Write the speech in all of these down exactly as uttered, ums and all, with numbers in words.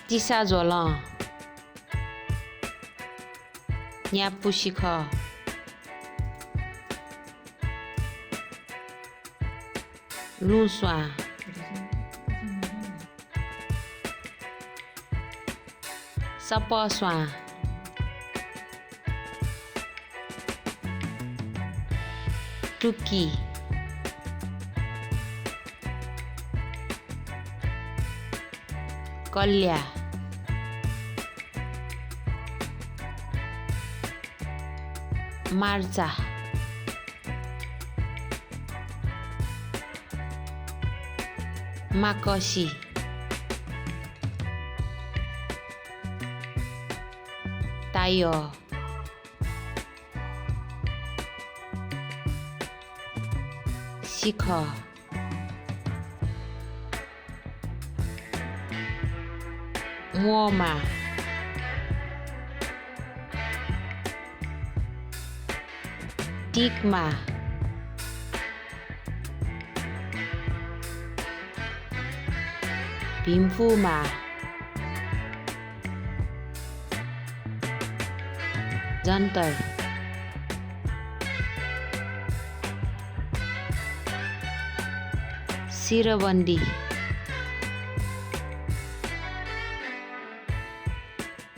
तिसा ज्वलं। न्यापु सिखः। लुँ स्वां। सपः स्वां। टुकी। कल्या। मार्चा। माकसि। तायः। सिखः। म्वःमाः। तिकमाः। भिंपुमाः। जन्तर। सिरबन्दी।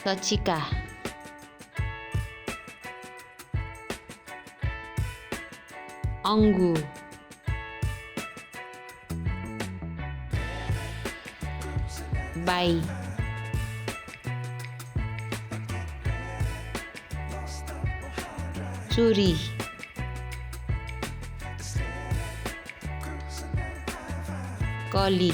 सचिका। अंगु। बाई। चुरी। कली।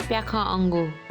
प्याखं अंगु।